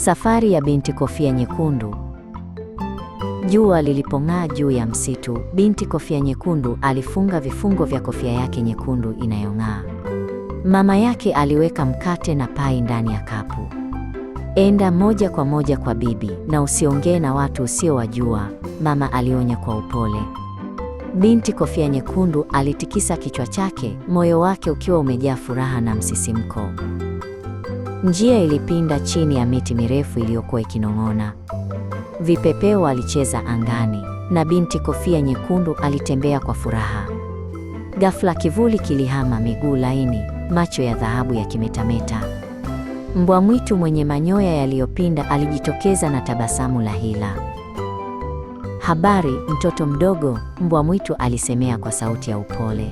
Safari ya binti kofia nyekundu. Jua lilipong'aa juu ya msitu, binti kofia nyekundu alifunga vifungo vya kofia yake nyekundu inayong'aa. Mama yake aliweka mkate na pai ndani ya kapu. Enda moja kwa moja kwa bibi na usiongee na watu usiowajua, mama alionya kwa upole. Binti kofia nyekundu alitikisa kichwa chake, moyo wake ukiwa umejaa furaha na msisimko. Njia ilipinda chini ya miti mirefu iliyokuwa ikinong'ona. Vipepeo walicheza angani na binti kofia nyekundu alitembea kwa furaha. Ghafla kivuli kilihama, miguu laini, macho ya dhahabu yakimetameta. Mbwa mwitu mwenye manyoya yaliyopinda alijitokeza na tabasamu la hila. Habari, mtoto mdogo, mbwa mwitu alisemea kwa sauti ya upole.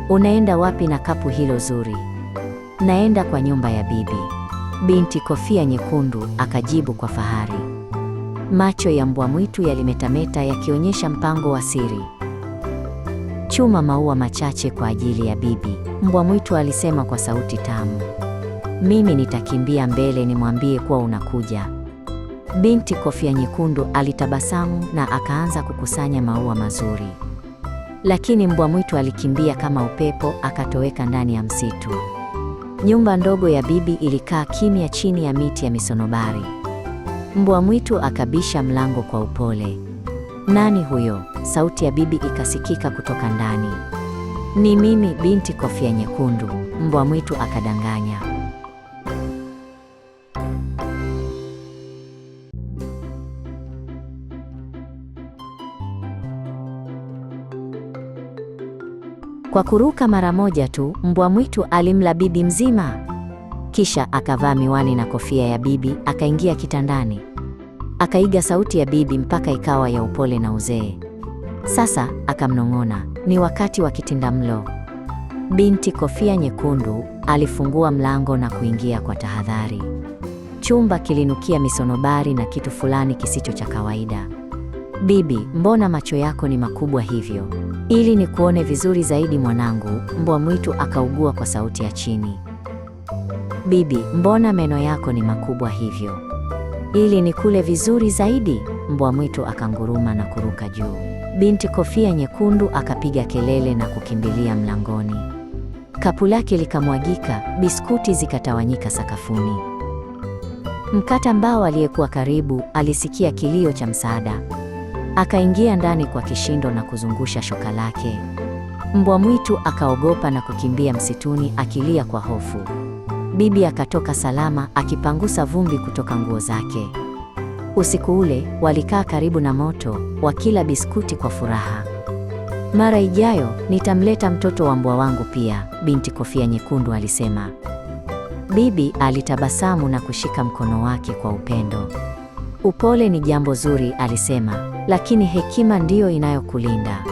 Unaenda wapi na kapu hilo zuri? Naenda kwa nyumba ya bibi. Binti kofia nyekundu akajibu kwa fahari. Macho ya mbwa mwitu yalimetameta yakionyesha mpango wa siri. Chuma maua machache kwa ajili ya bibi, mbwa mwitu alisema kwa sauti tamu. Mimi nitakimbia mbele nimwambie kuwa unakuja. Binti kofia nyekundu alitabasamu na akaanza kukusanya maua mazuri. Lakini mbwa mwitu alikimbia kama upepo akatoweka ndani ya msitu. Nyumba ndogo ya bibi ilikaa kimya chini ya miti ya misonobari. Mbwa mwitu akabisha mlango kwa upole. Nani huyo? Sauti ya bibi ikasikika kutoka ndani. Ni mimi, binti kofia nyekundu, mbwa mwitu akadanganya. Kwa kuruka mara moja tu, mbwa mwitu alimla bibi mzima. Kisha akavaa miwani na kofia ya bibi, akaingia kitandani. Akaiga sauti ya bibi mpaka ikawa ya upole na uzee. Sasa, akamnong'ona, ni wakati wa kitindamlo. Binti kofia nyekundu alifungua mlango na kuingia kwa tahadhari. Chumba kilinukia misonobari na kitu fulani kisicho cha kawaida. Bibi, mbona macho yako ni makubwa hivyo? Ili nikuone vizuri zaidi mwanangu, mbwa mwitu akaugua kwa sauti ya chini. Bibi, mbona meno yako ni makubwa hivyo? Ili nikule vizuri zaidi, mbwa mwitu akanguruma na kuruka juu. Binti kofia nyekundu akapiga kelele na kukimbilia mlangoni. Kapu lake likamwagika, biskuti zikatawanyika sakafuni. Mkata mbao aliyekuwa karibu alisikia kilio cha msaada. Akaingia ndani kwa kishindo na kuzungusha shoka lake. Mbwa mwitu akaogopa na kukimbia msituni akilia kwa hofu. Bibi akatoka salama akipangusa vumbi kutoka nguo zake. Usiku ule walikaa karibu na moto wakila biskuti kwa furaha. Mara ijayo nitamleta mtoto wa mbwa wangu pia, binti kofia nyekundu alisema. Bibi alitabasamu na kushika mkono wake kwa upendo. Upole ni jambo zuri, alisema, lakini hekima ndiyo inayokulinda.